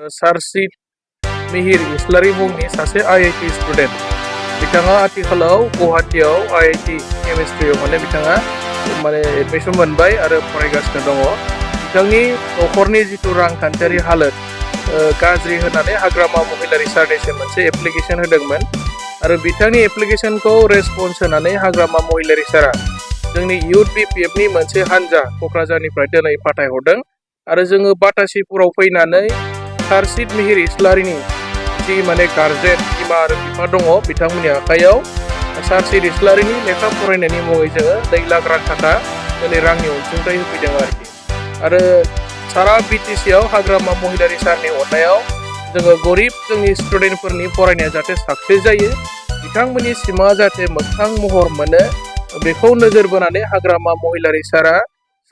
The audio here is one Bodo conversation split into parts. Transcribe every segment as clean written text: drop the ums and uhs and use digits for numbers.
सारसिद मिहिर इस्लारि मुंनि सासे IIT स्टुडेन्ट बिथाङा आथिखालाव गुवाहाटीयाव IIT केमिस्ट्रियाव बिथाङा एडमिशन मोनबाय आरो फरायगासिनो दङ। बिथांनि नखरनि जिथु रांखान्थियारि हालोद गाज्रि होनानै हाग्रामा महिलारि सारनिसिम मोनसे एप्लिकेशन होदोंमोन आरो बिथांनि एप्लिकेशनखौ रेसपन्स होनानै हाग्रामा महिलारि सारा जोंनि इउथ BPFनि मोनसे हानजा क'क्राझारनिफ्राय दिनै फाथायहरदों आरो जोङो बाटासिपुराव फैनानै सारसिद मिहिर इस्लारिनि जि गार्जेन बिमा आरो बिफा दङ बिथांमोननि आखायाव सारसिद इस्लारिनि लेखा फरायनायनि मुङै जोङो 2 लाख रां थाखा दिनै रांनि अनसुंथाइ होफैदों आरो सारा BTCआव हाग्रामा महिलारि सारनि अननायाव जोङो गरिब जोंनि स्टुडेन्टफोरनि फरायनाया जाहाथे साक्सेस जायो बिथांमोननि सिमाङा जाहाथे मोगथां महर मोनो बेखौ नोजोर बोनानै हाग्रामा महिलारि सारा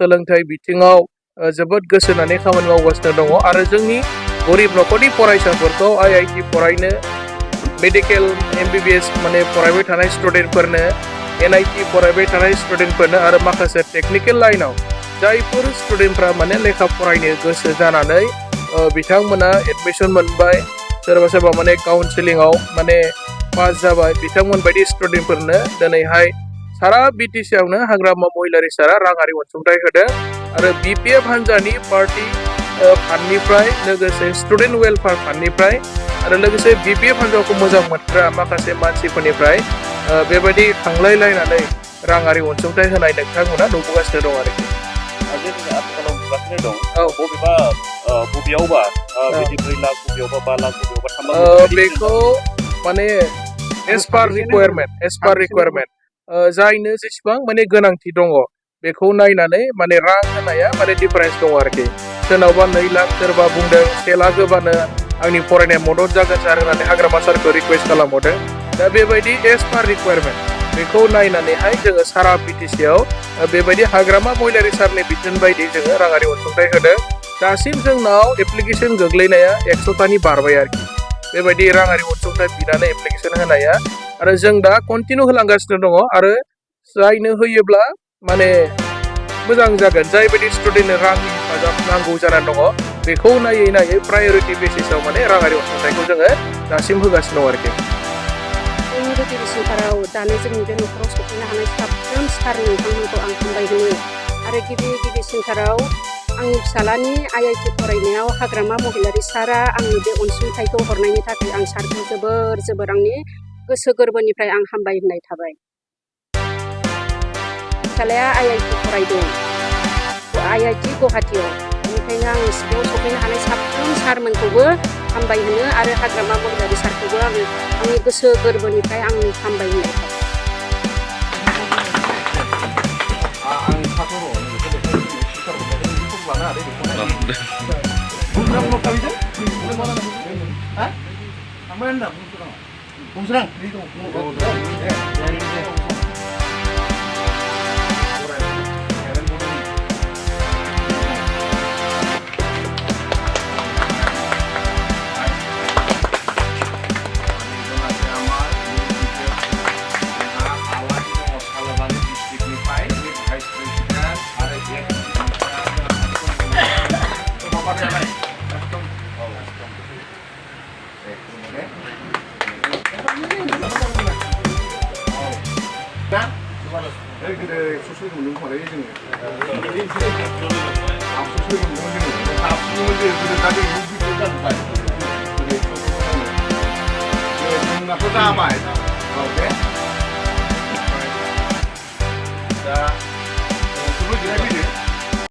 सोलोंथाइ बिथिङाव जोबोद गोसो होनानै खामानि मावगासिनो दङ आरो जोंनि गरिब नखरनि फरायसाफोरखौ IIT फरायनो मेडिकेल MBBS फरायबाय थानाय स्टुडेन्टफोरनो NIT फरायबाय थानाय स्टुडेन्टफोरनो आरो माखासे टेक्निकेल लाइनाव जायफोर स्टुडेन्टफ्रा लेखा फरायनो गोसो जानानै बिथांमोना एडमिशन मोनबाय सोरबा काउन्सिलिंआव पास जाबाय बिथांमोन बायदि स्टुडेन्टफोरनो दिनैहाय सारा BTCआवनो हाग्रामा महिलारि सारा राङारि अनसुंथाइ होदों आरो BPF हान्जानि पार्टी फान्डनिफ्राय लोगोसे स्टुडेन्ट वेलफेयार फान्डनिफ्राय आरो लोगोसे BPF हान्जाखौ मोजां मोनग्रा माखासे मानसिफोरनिफ्राय बेबायदि खांलायलायनानै राङारि अनसुंथाइ होनाय नोंथांमोना नुबोगासिनो दं आरोखि। आथिखालाव नुगासिनो दं बबेयावबा बिदि 2 लाख बबेयावबा 5 लाख बबेयावबा 3 लाख बेखौ एस पार रिक्वायरमेन्ट जायनो जेसेबां गोनांथि दङ बेखौ नायनानै रां होनाया डिफारेन्स दङ आरोखि। सोरनावबा 2 लाख सोरबा बुंदों 1 लाख होबानो आंनि फरायनाय मदद जागोन सार होननानै हाग्रामा सारखौ रिक्वेस्ट खालामहरदों। दा बेबायदि एस पार रिक्वायरमेन्ट बेखौ नायनानैहाय जोङो सारा BTCआव बेबायदि हाग्रामा महिलारि सारनि बिथोन बायदि जोङो राङारि अनसुंथाइ होदों। दासिम जोंनाव एप्लिकेशन गोग्लैनाया 100तानि बारबाय आरोखि बेबायदि राङारि अनसुंथाइ बिनानै एप्लिकेशन होनाया आरो जों दा कन्टिनिउ होलांगासिनो दङ आरो जायनो होयोब्ला मोजां जागोन जायबायदि स्टुडेन्टनो रांनि हेफाजाब नांगौ जानानै दङ बेखौ नायै प्रायरिटि बेसिसआव राङारि अनसुंथाइखौ जोङो दासिम होगासिनो दं आरोखि। जोंनि गिबिसिनथाराव दानो जोंनि बे न'खराव सफैनो हानाय साफ्रोम सार नोंथांमोनखौ आं हामबायहोयो आरो गिबिसिनथाराव आंनि फिसालानि IIT फरायनायाव हाग्रामा महिलारि सारा आंनो बे अनसुंथाइखौ हरनायनि थाखाय आं सारखौ जोबोर आंनि गोसो गोरबोनिफ्राय आं हामबायहोनाय थाबाय। फिसालाया IIT फरायदों IIT गुवाहाटीयाव बेनिखायनो आं बेयाव सफैनो हानाय साफ्रोम सारमोनखौबो हामबायहोनो आरो हाग्रामा महिलारि सारखौबो आङो आंनि गोसो गोरबोनिफ्राय आं हामबायहोनाय जाबाय